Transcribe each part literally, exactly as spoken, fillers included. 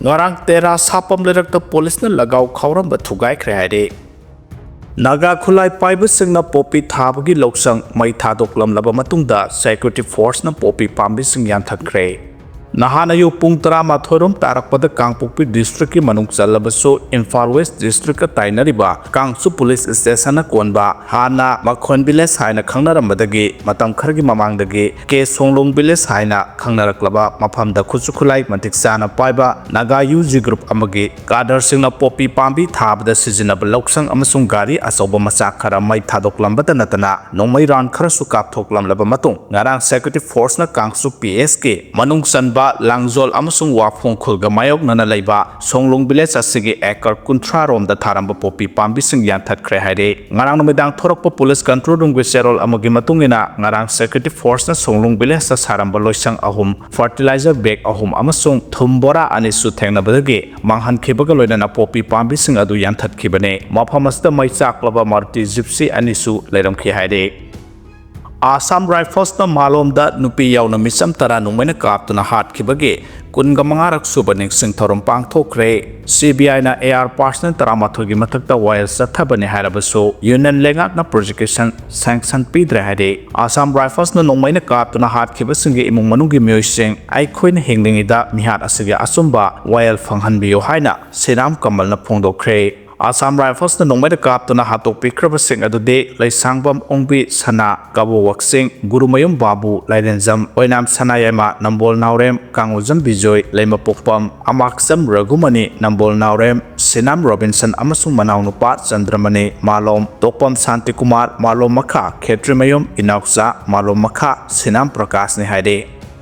ꯉꯔꯥꯡ ꯇꯦꯔꯥ ꯁꯥꯄꯝ ꯂꯩꯔꯛꯇ ꯄꯨꯂꯤꯁꯅ ꯂꯒꯥꯎ ꯈꯥꯎꯔꯝꯕ ꯊꯨꯒꯥꯏꯈ꯭ꯔꯦ ꯍꯥꯏꯔꯦ꯫ ꯅꯥꯒꯥ ꯈꯨꯠꯂꯥꯏ ꯄꯥꯏꯕꯁꯤꯡꯅ ꯄꯣꯄꯤ ꯊꯥꯕꯒꯤ ꯂꯧꯁꯪ ꯃꯩ ꯊꯥꯗꯣꯛꯂꯝꯂꯕ ꯃꯇꯨꯡꯗ security forceꯅ ꯄꯣꯄꯤ ꯄꯥꯝꯕꯤꯁꯤꯡ ꯌꯥꯟꯊꯠꯈ꯭ꯔꯦ꯫ ꯅꯍꯥꯟ ꯑꯌꯨꯛ ꯄꯨꯡ ꯇꯔꯥꯃꯥꯊꯣꯏ ꯔꯣꯝ ꯇꯥꯔꯛꯄꯗ ꯀꯥꯡꯄꯣꯛꯄꯤ districtꯀꯤ ꯃꯅꯨꯡ ꯆꯜꯂꯕꯁꯨ ꯏꯝꯐꯥꯜ West districtꯀ ꯇꯥꯏꯅꯔꯤꯕ ꯀꯥꯡꯁꯨ police stationꯅ ꯀꯣꯟꯕ ꯍꯥꯟꯅ ꯃꯈꯣꯟ village ꯍꯥꯏꯅ ꯈꯪꯅꯔꯝꯕꯗꯒꯤ ꯃꯇꯝ ꯈꯔꯒꯤ ꯃꯃꯥꯡꯗꯒꯤ ꯀꯦ ꯁꯣꯡꯂꯣꯡ village ꯍꯥꯏꯅ ꯈꯪꯅꯔꯛꯂꯕ ꯃꯐꯝꯗ ꯈꯨꯠꯁꯨ ꯈꯨꯠꯂꯥꯏ ꯃꯇꯤꯛ ꯆꯥꯅ ꯄꯥꯏꯕ ꯅꯥꯒꯥ ꯌꯨ ꯖꯤ group ꯑꯃꯒꯤ cadreꯁꯤꯡꯅ ꯄꯣꯄꯤ ꯄꯥꯝꯕꯤ ꯊꯥꯕꯗ ꯁꯤꯖꯤꯟꯅꯕ ꯂꯧꯁꯪ ꯑꯃꯁꯨꯡ ꯒꯥꯔꯤ ꯑꯆꯧꯕ ꯃꯆꯥ ꯈꯔ ꯃꯩ ꯊꯥꯗꯣꯛꯂꯝꯕꯇ ꯅꯠꯇꯅ ꯅꯣꯡꯃꯩ round ꯈꯔꯁꯨ ꯀꯥꯞꯊꯣꯛꯂꯝꯂꯕ ꯃꯇꯨꯡ ꯉꯔꯥꯡ security forceꯅ ꯀꯥꯡꯁꯨ P Sꯀꯤ ꯃꯅꯨꯡ ꯆꯟꯕ ꯂꯥꯡꯖꯣꯜ ꯑꯃꯁꯨꯡ ꯋꯥꯐꯣꯡ ꯈꯨꯜꯒ ꯃꯥꯌꯣꯛꯅꯅ ꯂꯩꯕ ꯁꯣꯡꯂꯨꯡ village ꯑꯁꯤꯒꯤ acre ꯀꯨꯟꯊ꯭ꯔꯥ ꯔꯣꯝꯗ ꯊꯥꯔꯝꯕ ꯄꯣꯄꯤ ꯄꯥꯝꯕꯤꯁꯤꯡ ꯌꯥꯟꯊꯠꯈ꯭ꯔꯦ ꯍꯥꯏꯔꯦ꯫ ꯉꯔꯥꯡ ꯅꯨꯃꯤꯗꯥꯡ ꯊꯣꯔꯛꯄ police control roomꯒꯤ ꯆꯦꯔꯣꯜ ꯑꯃꯒꯤ ꯃꯇꯨꯡ ꯏꯟꯅ ꯉꯔꯥꯡ security forceꯅ ꯁꯣꯡꯂꯨꯡ villageꯇ ꯁꯥꯔꯝꯕ ꯂꯣꯏꯁꯪ ꯑꯍꯨꯝ, fertilizer bag ꯑꯍꯨꯝ ꯑꯃꯁꯨꯡ ꯊꯨꯝ ꯕꯣꯔꯥ ꯑꯅꯤꯁꯨ ꯊꯦꯡꯅꯕꯗꯒꯤ ꯃꯥꯡꯍꯟꯈꯤꯕꯒ ꯂꯣꯏꯅꯅ ꯄꯣꯄꯤ ꯄꯥꯝꯕꯤꯁꯤꯡ ꯑꯗꯨ ꯌꯥꯟꯊꯠꯈꯤꯕꯅꯤ꯫ ꯃꯐꯝ ꯑꯁꯤꯗ ꯃꯩ ꯆꯥꯛꯂꯕ Maruti Gypsy ꯑꯅꯤꯁꯨ ꯂꯩꯔꯝꯈꯤ ꯍꯥꯏꯔꯤ꯫ Assam Riflesꯅ ꯃꯥꯂꯣꯝꯗ ꯅꯨꯄꯤ ꯌꯥꯎꯅ ꯃꯤꯆꯝ ꯇꯔꯥ ꯅꯣꯡꯃꯩꯅ ꯀꯥꯞꯇꯨꯅ ꯍꯥꯠꯈꯤꯕꯒꯤ ꯀꯨꯟꯒ ꯃꯉꯥꯔꯛ ꯁꯨꯕ ꯅꯤꯡꯁꯤꯡ ꯊꯧꯔꯝ ꯄꯥꯡꯊꯣꯛꯈ꯭ꯔꯦ꯫ C B Iꯅ A R percent ꯇꯔꯥꯃꯥꯊꯣꯏꯒꯤ ꯃꯊꯛꯇ ꯋꯥꯌꯦꯜ ꯆꯠꯊꯕꯅꯤ ꯍꯥꯏꯔꯕꯁꯨ Union ꯂꯩꯉꯥꯛꯅ prosecution sanction ꯄꯤꯗ꯭ꯔꯦ ꯍꯥꯏꯔꯤ꯫ Assam Riflesꯅ ꯅꯣꯡꯃꯩꯅ ꯀꯥꯞꯇꯨꯅ ꯍꯥꯠꯈꯤꯕꯁꯤꯡꯒꯤ ꯏꯃꯨꯡ ꯃꯅꯨꯡꯒꯤ ꯃꯤꯑꯣꯏꯁꯤꯡ ꯑꯩꯈꯣꯏꯅ ꯍꯤꯡꯂꯤꯉꯩꯗ ꯃꯤꯍꯥꯠ ꯑꯁꯤꯒꯤ ꯑꯆꯨꯝꯕ ꯋꯥꯌꯦꯜ ꯐꯪꯍꯟꯕꯤꯌꯨ ꯍꯥꯏꯅ ꯁꯤꯔꯥꯝ ꯀꯃꯜꯅ ꯐꯣꯡꯗꯣꯛꯈ꯭ꯔꯦ꯫ Assam Riflesꯅ ꯅꯣꯡꯃꯩꯅ ꯀꯥꯞꯇꯨꯅ ꯍꯥꯠꯇꯣꯛꯄꯤꯈ꯭ꯔꯕꯁꯤꯡ ꯑꯗꯨꯗꯤ ꯂꯩꯁꯥꯡꯕꯝ ꯑꯣꯡꯕꯤ ꯁꯅꯥ, ꯀꯕꯣ ꯋꯥꯛꯆꯤꯡ, ꯒꯨꯔꯨꯃꯌꯨꯝ ꯕꯥꯕꯨ, ꯂꯥꯏꯔꯦꯟꯖꯝ ꯑꯣꯏꯅꯥꯝ ꯁꯅꯥꯌꯥꯏꯃ, ꯅꯝꯕꯣꯜ ꯅꯥꯎꯔꯦꯝ ꯀꯥꯡꯉꯨꯖꯝ ꯕꯤꯖꯣꯏ, ꯂꯩꯃꯄꯣꯛꯄꯝ ꯑꯃꯥꯛꯆꯝ ꯔꯘꯨꯃꯅꯤ, ꯅꯝꯕꯣꯜ ꯅꯥꯎꯔꯦꯝ ꯁꯤꯅꯥꯝ ꯔꯣꯕꯤꯟꯁꯟ ꯑꯃꯁꯨꯡ ꯃꯅꯥꯎꯅꯨꯄꯥ ꯆꯟꯗ꯭ꯔꯃꯅꯤ ꯃꯥꯂꯣꯝ, ꯇꯣꯛꯄꯝ ꯁꯥꯟꯇꯤꯀꯨꯃꯥꯔ ꯃꯥꯂꯣꯝ ꯃꯈꯥ, ꯈꯦꯇ꯭ꯔꯤꯃꯌꯨꯝ ꯏꯅꯥꯎꯆꯥ ꯃꯥꯂꯣꯝ ꯃꯈꯥ ꯁꯤꯅꯥꯝ ꯄ꯭ꯔꯀꯥꯁꯅꯤ ꯍꯥꯏꯔꯤ꯫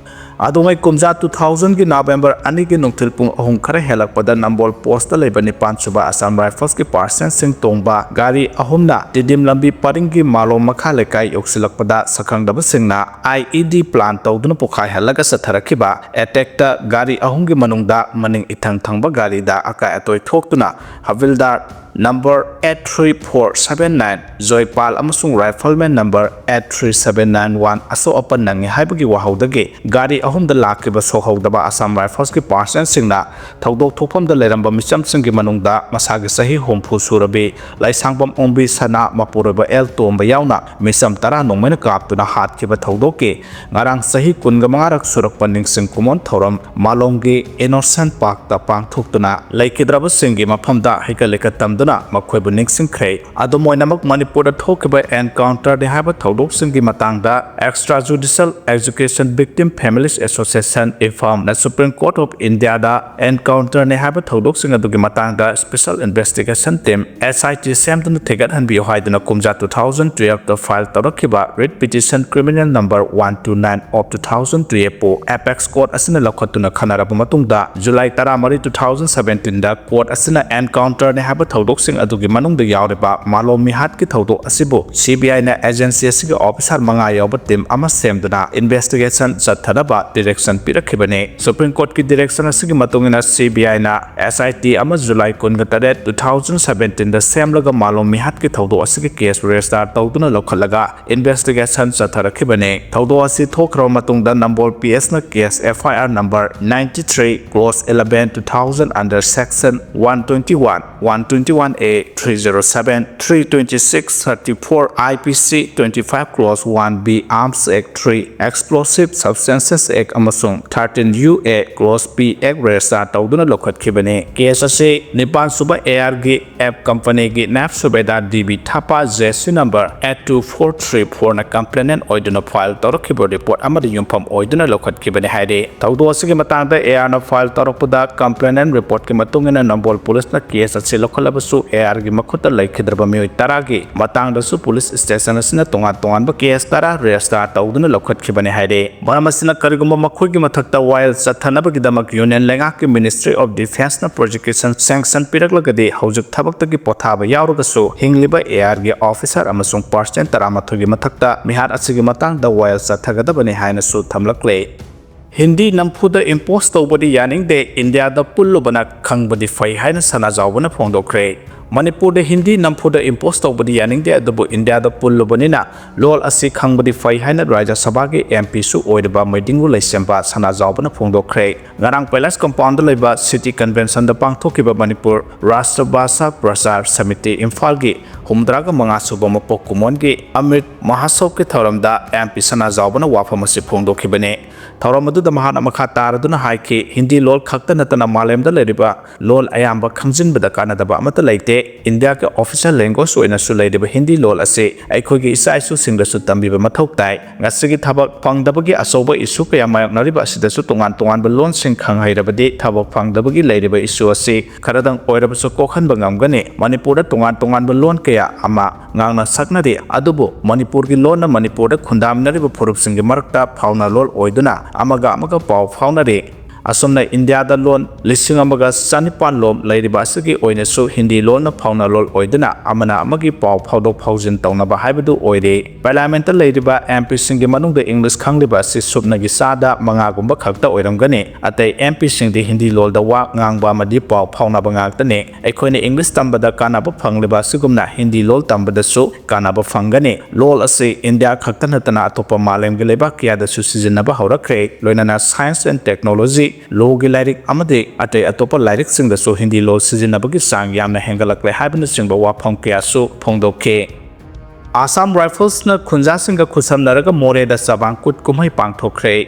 ꯑꯗꯨꯉꯩ ꯀꯨꯝꯖꯥ two thousandꯒꯤ November ꯑꯅꯤꯒꯤ ꯅꯨꯡꯊꯤꯜ ꯄꯨꯡ ꯑꯍꯨꯝ ꯈꯔ ꯍꯦꯜꯂꯛꯄꯗ ꯅꯝꯕꯣꯜ postꯇ ꯂꯩꯕ ꯅꯤꯄꯥꯟ ꯁꯨꯕ Assam Riflesꯀꯤ percentꯁꯤꯡ ꯇꯣꯡꯕ ꯒꯥꯔꯤ ꯑꯍꯨꯝꯅ ꯇꯤꯗꯤꯝ ꯂꯝꯕꯤ ꯄꯔꯤꯡꯒꯤ ꯃꯥꯂꯣꯝ ꯃꯈꯥ ꯂꯩꯀꯥꯏ ꯌꯧꯁꯤꯜꯂꯛꯄꯗ ꯁꯛꯈꯪꯗꯕꯁꯤꯡꯅ I E D plant ꯇꯧꯗꯨꯅ ꯄꯣꯈꯥꯏꯍꯜꯂꯒ ꯆꯠꯊꯔꯛꯈꯤꯕ attackꯇ ꯒꯥꯔꯤ ꯑꯍꯨꯝꯒꯤ ꯃꯅꯨꯡꯗ ꯃꯅꯤꯡ ꯏꯊꯪ ꯊꯪꯕ ꯒꯥꯔꯤꯗ ꯑꯀꯥꯏ ꯑꯇꯣꯏ ꯊꯣꯛꯇꯨꯅ ꯍꯕꯤꯜꯗꯥꯔ number eight three four seven nine ꯖꯣꯏꯄꯥꯜ ꯑꯃꯁꯨꯡ rifleman number eight three seven nine one ꯑꯁꯣꯛ ꯑꯄꯟ ꯅꯪꯉꯤ ꯍꯥꯏꯕꯒꯤ ꯋꯥꯍꯧꯗꯒꯤ ꯒꯥꯔꯤ ꯑꯍꯨꯝꯗ ꯂꯥꯛꯈꯤꯕ ꯁꯣꯛꯍꯧꯗꯕ Assam Riflesꯀꯤ personnelꯁꯤꯡꯅ ꯊꯧꯗꯣꯛ ꯊꯣꯛꯐꯝꯗ ꯂꯩꯔꯝꯕ ꯃꯤꯆꯝꯁꯤꯡꯒꯤ ꯃꯅꯨꯡꯗ ꯃꯁꯥꯒꯤ ꯆꯍꯤ ꯍꯨꯝꯐꯨ ꯁꯨꯔꯕꯤ ꯂꯩꯁꯥꯡꯕꯝ ꯑꯣꯡꯕꯤ ꯁꯅꯥ, ꯃꯄꯨꯔꯣꯏꯕ ꯑꯦꯜ ꯇꯣꯝꯕ ꯌꯥꯎꯅ ꯃꯤꯆꯝ ꯇꯔꯥ ꯅꯣꯡꯃꯩꯅ ꯀꯥꯞꯇꯨꯅ ꯍꯥꯠꯈꯤꯕ ꯊꯧꯗꯣꯛꯀꯤ ꯉꯔꯥꯡ ꯆꯍꯤ ꯀꯨꯟꯒ ꯃꯉꯥꯔꯛ ꯁꯨꯔꯛꯄ ꯅꯤꯡꯁꯤꯡ ꯀꯨꯝꯑꯣꯟ ꯊꯧꯔꯝ ꯃꯥꯂꯣꯝꯒꯤ Innocent Parkꯇ ꯄꯥꯡꯊꯣꯛꯇꯨꯅ ꯂꯩꯈꯤꯗ꯭ꯔꯕꯁꯤꯡꯒꯤ ꯃꯐꯝꯗ ꯍꯩꯀꯠ ꯂꯩꯀꯠ ꯇꯝꯗꯨꯅ ꯃꯈꯣꯏꯕꯨ ꯅꯤꯡꯁꯤꯡꯈ꯭ꯔꯦ꯫ ꯑꯗꯨꯝ ꯑꯣꯏꯅꯃꯛ, ꯃꯅꯤꯄꯨꯔꯗ ꯊꯣꯛꯈꯤꯕ encounterꯅꯤ ꯍꯥꯏꯕ ꯊꯧꯗꯣꯛꯁꯤꯡꯒꯤ ꯃꯇꯥꯡꯗ Extrajudicial Education Victim Families Association, IFAMꯅ Supreme Court of Indiaꯗ encounterꯅꯤ ꯍꯥꯏꯕ ꯊꯧꯗꯣꯛꯁꯤꯡ ꯑꯗꯨꯒꯤ ꯃꯇꯥꯡꯗ Special Investigation Team, S I T, ꯁꯦꯝꯗꯨꯅ ꯊꯤꯒꯠꯍꯟꯕꯤꯌꯨ ꯍꯥꯏꯗꯨꯅ ꯀꯨꯝꯖꯥ two thousand twelveꯇ file ꯇꯧꯔꯛꯈꯤꯕ writ petition criminal number one two nine of two thousand twelve ꯄꯨ Apex Court ꯑꯁꯤꯅ ꯂꯧꯈꯠꯇꯨꯅ ꯈꯟꯅꯔꯕ ꯃꯇꯨꯡꯗ, July ꯇꯔꯥꯃꯔꯤ, two thousand seventeenꯗ court ꯑꯁꯤꯅ encounterꯅꯤ ꯍꯥꯏꯕ ꯊꯧꯗꯣꯛꯁꯤꯡ ꯑꯗꯨꯒꯤ ꯃꯅꯨꯡꯗ ꯌꯥꯎꯔꯤꯕ ꯃꯥꯂꯣꯝ ꯃꯤꯍꯥꯠꯀꯤ ꯊꯧꯗꯣꯛ ꯑꯁꯤꯕꯨ C B Iꯅ agency ꯑꯁꯤꯒꯤ officer ꯃꯉꯥ ꯌꯥꯎꯕ team ꯑꯃ ꯁꯦꯝꯗꯨꯅ investigation ꯆꯠꯊꯅꯕ direction ꯄꯤꯔꯛꯈꯤꯕꯅꯤ꯫ Supreme Courtꯀꯤ direction ꯑꯁꯤꯒꯤ ꯃꯇꯨꯡ ꯏꯟꯅ C B Iꯅ S I T ꯑꯃ July ꯀꯨꯟꯒ ꯇꯔꯦꯠ, two thousand seventeenꯗ ꯁꯦꯝꯂꯒ ꯃꯥꯂꯣꯝ ꯃꯤꯍꯥꯠꯀꯤ ꯊꯧꯗꯣꯛ ꯑꯁꯤꯒꯤ case register ꯇꯧꯗꯨꯅ ꯂꯧꯈꯠꯂꯒ investigation ꯆꯠꯊꯔꯛꯈꯤꯕꯅꯤ꯫ ꯊꯧꯗꯣꯛ ꯑꯁꯤ ꯊꯣꯛꯈ꯭ꯔꯕ ꯃꯇꯨꯡꯗ ꯅꯝꯕꯣꯜ P Sꯅ case F I R number ninety-three cross eleven two thousand under section one twenty-one, one twenty-one A, three zero seven, three twenty-six, thirty-four, I P C twenty-five cross one B, Arms Act three, Explosive Substances Act ꯑꯃꯁꯨꯡ thirteen U A cross B Act register ꯇꯧꯗꯨꯅ ꯂꯧꯈꯠꯈꯤꯕꯅꯤ꯫ Case ꯑꯁꯤ ꯅꯤꯄꯥꯟ ꯁꯨꯕ A R ꯒꯤ F Companyꯒꯤ Nab Subedar D B Thapa, J C number eight two four three fourꯅ complainant ꯑꯣꯏꯗꯨꯅ file ꯇꯧꯔꯛꯈꯤꯕ report ꯑꯃꯗ ꯌꯨꯝꯐꯝ ꯑꯣꯏꯗꯨꯅ ꯂꯧꯈꯠꯈꯤꯕꯅꯤ ꯍꯥꯏꯔꯤ꯫ ꯊꯧꯗꯣꯛ ꯑꯁꯤꯒꯤ ꯃꯇꯥꯡꯗ A Rꯅ file ꯇꯧꯔꯛꯄꯗ, complainant reportꯀꯤ ꯃꯇꯨꯡ ꯏꯟꯅ ꯅꯝꯕꯣꯜ Policeꯅ case ꯑꯁꯤ ꯂꯧꯈꯠꯂꯕꯁꯨ, A Rꯒꯤ ꯃꯈꯨꯠꯇ ꯂꯩꯈꯤꯗ꯭ꯔꯕ ꯃꯤꯑꯣꯏ ꯇꯔꯥꯒꯤ ꯃꯇꯥꯡꯗꯁꯨ police station ꯑꯁꯤꯅ ꯇꯣꯉꯥꯟ ꯇꯣꯉꯥꯟꯕ case ꯇꯔꯥ register ꯇꯧꯗꯨꯅ ꯂꯧꯈꯠꯈꯤꯕꯅꯤ ꯍꯥꯏꯔꯤ꯫ ꯃꯔꯝ ꯑꯁꯤꯅ, ꯀꯔꯤꯒꯨꯝꯕ ꯃꯈꯣꯏꯒꯤ ꯃꯊꯛꯇ ꯋꯥꯌꯦꯜ ꯆꯠꯊꯅꯕꯒꯤꯗꯃꯛ Union ꯂꯩꯉꯥꯛꯀꯤ Ministry of Defenceꯅ prosecution sanction ꯄꯤꯔꯛꯂꯒꯗꯤ, ꯍꯧꯖꯤꯛ ꯊꯕꯛꯇꯒꯤ ꯄꯣꯊꯥꯕ ꯌꯥꯎꯔꯒꯁꯨ ꯍꯤꯡꯂꯤꯕ A Rꯒꯤ officer ꯑꯃꯁꯨꯡ personnel ꯇꯔꯥꯃꯥꯊꯣꯏꯒꯤ ꯃꯊꯛꯇ ꯃꯤꯍꯥꯠ ꯑꯁꯤꯒꯤ ꯃꯇꯥꯡꯗ ꯋꯥꯌꯦꯜ ꯆꯠꯊꯒꯗꯕꯅꯤ ꯍꯥꯏꯅꯁꯨ ꯊꯝꯂꯛꯂꯦ꯫ ꯍꯤꯟꯗꯤ ꯅꯝꯐꯨꯗ impose ꯇꯧꯕꯗꯤ ꯌꯥꯅꯤꯡꯗꯦ, ꯏꯟꯗꯤꯌꯥꯗ ꯄꯨꯜꯂꯨꯕꯅ ꯈꯪꯕꯗꯤ ꯐꯩ ꯍꯥꯏꯅ ꯁꯅꯥꯖꯥꯎꯕꯅ ꯐꯣꯡꯗꯣꯛꯈ꯭ꯔꯦ꯫ ꯃꯅꯤꯄꯨꯔꯗ ꯍꯤꯟꯗꯤ ꯅꯝꯐꯨꯗ impose ꯇꯧꯕꯗꯤ ꯌꯥꯅꯤꯡꯗꯦ, ꯑꯗꯨꯕꯨ ꯏꯟꯗꯤꯌꯥꯗ ꯄꯨꯜꯂꯨꯕꯅꯤꯅ ꯂꯣꯜ ꯑꯁꯤ ꯈꯪꯕꯗꯤ ꯐꯩ ꯍꯥꯏꯅ ꯔꯥꯖ꯭ꯌ ꯁꯚꯥꯒꯤ M Pꯁꯨ ꯑꯣꯏꯔꯤꯕ ꯃꯣꯏꯗꯤꯡꯂꯨ ꯂꯩꯁꯦꯝꯕ ꯁꯅꯥꯖꯥꯎꯕꯅ ꯐꯣꯡꯗꯣꯛꯈ꯭ꯔꯦ꯫ ꯉꯔꯥꯡ Palace Compoundꯗ ꯂꯩꯕ City Conventionꯗ ꯄꯥꯡꯊꯣꯛꯈꯤꯕ ꯃꯅꯤꯄꯨꯔ ꯔꯥꯁꯇ꯭ꯔ ꯚꯥꯁꯥ ꯄ꯭ꯔꯆꯥꯔ ꯁꯃꯤꯇꯤ ꯏꯝꯐꯥꯜꯒꯤ ꯍꯨꯝꯗ꯭ꯔꯥꯒ ꯃꯉꯥ ꯁꯨꯕ ꯃꯄꯣꯛ ꯀꯨꯝꯑꯣꯟꯒꯤ ꯑꯃ꯭ꯔꯤꯠ ꯃꯍꯥꯁꯣꯕꯀꯤ ꯊꯧꯔꯝꯗ M P ꯁꯅꯥꯖꯥꯎꯕꯅ ꯋꯥꯐꯝ ꯑꯁꯤ ꯐꯣꯡꯗꯣꯛꯈꯤꯕꯅꯤ꯫ ꯊꯧꯔꯝ ꯑꯗꯨꯗ ꯃꯍꯥꯛꯅ ꯃꯈꯥ ꯇꯥꯔꯗꯨꯅ ꯍꯥꯏꯈꯤ, ꯍꯤꯟꯗꯤ ꯂꯣꯜ ꯈꯛꯇ ꯅꯠꯇꯅ ꯃꯥꯂꯦꯝꯗ ꯂꯩꯔꯤꯕ ꯂꯣꯜ ꯑꯌꯥꯝꯕ ꯈꯪꯖꯤꯟꯕꯗ ꯀꯥꯟꯅꯗꯕ ꯑꯃꯠꯇ ꯂꯩꯇꯦ꯫ ꯏꯟꯗꯤꯌꯥꯒꯤ official language ꯑꯣꯏꯅꯁꯨ ꯂꯩꯔꯤꯕ ꯍꯤꯟꯗꯤ ꯂꯣꯜ ꯑꯁꯤ ꯑꯩꯈꯣꯏꯒꯤ ꯏꯆꯥ ꯏꯁꯨꯁꯤꯡꯗꯁꯨ ꯇꯝꯕꯤꯕ ꯃꯊꯧ ꯇꯥꯏ꯫ ꯉꯁꯤꯒꯤ ꯊꯕꯛ ꯐꯪꯗꯕꯒꯤ ꯑꯆꯧꯕ issue ꯀꯌꯥ ꯃꯥꯌꯣꯛꯅꯔꯤꯕ ꯑꯁꯤꯗꯁꯨ ꯇꯣꯉꯥꯟ ꯇꯣꯉꯥꯟꯕ ꯂꯣꯟꯁꯤꯡ ꯈꯪꯍꯩꯔꯕꯗꯤ ꯊꯕꯛ ꯐꯪꯗꯕꯒꯤ ꯂꯩꯔꯤꯕ issue ꯑꯁꯤ ꯈꯔꯗꯪ ꯑꯣꯏꯔꯕꯁꯨ ꯀꯣꯛꯍꯟꯕ ꯉꯝꯒꯅꯤ꯫ ꯃꯅꯤꯄꯨꯔꯗ ꯇꯣꯉꯥꯟ ꯇꯣꯉꯥꯟꯕ ꯂꯣꯟ ꯀꯌꯥ ꯑꯃ ꯉꯥꯡꯅ ꯁꯛꯅꯔꯤ, ꯑꯗꯨꯕꯨ ꯃꯅꯤꯄꯨꯔꯒꯤ ꯂꯣꯟꯅ ꯃꯅꯤꯄꯨꯔꯗ ꯈꯨꯟꯗꯥꯃꯤꯟꯅꯔꯤꯕ ꯐꯨꯔꯨꯞꯁꯤꯡꯒꯤ ꯃꯔꯛꯇ ꯐꯥꯎꯅ ꯂꯣꯜ ꯑꯣꯏꯗꯨꯅ ꯑꯃꯒ ꯑꯃꯒ ꯄꯥꯎ ꯐꯥꯎꯅꯔꯤ꯫ ꯑꯁꯨꯝꯅ ꯏꯟꯗꯤꯌꯥꯗ ꯂꯣꯟ ꯂꯤꯁꯤꯡ ꯑꯃꯒ ꯆꯅꯤꯄꯥꯟ ꯂꯣꯝ ꯂꯩꯔꯤꯕ ꯑꯁꯤꯒꯤ ꯑꯣꯏꯅꯁꯨ ꯍꯤꯟꯗꯤ ꯂꯣꯟꯅ ꯐꯥꯎꯅ ꯂꯣꯜ ꯑꯣꯏꯗꯨꯅ ꯑꯃꯅ ꯑꯃꯒꯤ ꯄꯥꯎ ꯐꯥꯎꯗꯣꯛ ꯐꯥꯎꯖꯤꯟ ꯇꯧꯅꯕ ꯍꯥꯏꯕꯗꯨ ꯑꯣꯏꯔꯦ꯫ Parliamentꯇ ꯂꯩꯔꯤꯕ M Pꯁꯤꯡꯒꯤ ꯃꯅꯨꯡꯗ English ꯈꯪꯂꯤꯕ ꯑꯁꯤ ꯁꯨꯞꯅꯒꯤ ꯆꯥꯗ ꯃꯉꯥꯒꯨꯝꯕ ꯈꯛꯇ ꯑꯣꯏꯔꯝꯒꯅꯤ꯫ ꯑꯇꯩ M Pꯁꯤꯡꯗꯤ ꯍꯤꯟꯗꯤ ꯂꯣꯜꯗ ꯋꯥ ꯉꯥꯡꯕ ꯑꯃꯗꯤ ꯄꯥꯎ ꯐꯥꯎꯅꯕ ꯉꯥꯛꯇꯅꯤ꯫ ꯑꯩꯈꯣꯏꯅ English ꯇꯝꯕꯗ ꯀꯥꯟꯅꯕ ꯐꯪꯂꯤꯕ ꯑꯁꯤꯒꯨꯝꯅ ꯍꯤꯟꯗꯤ ꯂꯣꯜ ꯇꯝꯕꯗꯁꯨ ꯀꯥꯟꯅꯕ ꯐꯪꯒꯅꯤ꯫ ꯂꯣꯜ ꯑꯁꯤ ꯏꯟꯗꯤꯌꯥ ꯈꯛꯇ ꯅꯠꯇꯅ ꯑꯇꯣꯞꯄ ꯃꯥꯂꯦꯝꯒꯤ ꯂꯩꯕꯥꯛ ꯀꯌꯥꯗꯁꯨ ꯁꯤꯖꯤꯟꯅꯕ ꯍꯧꯔꯛꯈ꯭ꯔꯦ, ꯂꯣꯏꯅꯅ science and technology, lawꯒꯤ ꯂꯥꯏꯔꯤꯛ ꯑꯃꯗꯤ ꯑꯇꯩ ꯑꯇꯣꯞꯄ ꯂꯥꯏꯔꯤꯛꯁꯤꯡꯗꯁꯨ ꯍꯤꯟꯗꯤ ꯂꯣꯜ ꯁꯤꯖꯤꯟꯅꯕꯒꯤ ꯆꯥꯡ ꯌꯥꯝꯅ ꯍꯦꯟꯒꯠꯂꯛꯂꯦ ꯍꯥꯏꯕꯅꯆꯤꯡꯕ ꯋꯥꯐꯝ ꯀꯌꯥꯁꯨ ꯐꯣꯡꯗꯣꯛꯈꯤ꯫ Assam Riflesꯅ ꯈꯨꯟꯖꯥꯁꯤꯡꯒ ꯈꯨꯠꯁꯝꯅꯔꯒ ꯃꯣꯔꯦꯗ ꯆꯕꯥꯡ ꯀꯨꯠ ꯀꯨꯝꯍꯩ ꯄꯥꯡꯊꯣꯛꯈ꯭ꯔꯦ꯫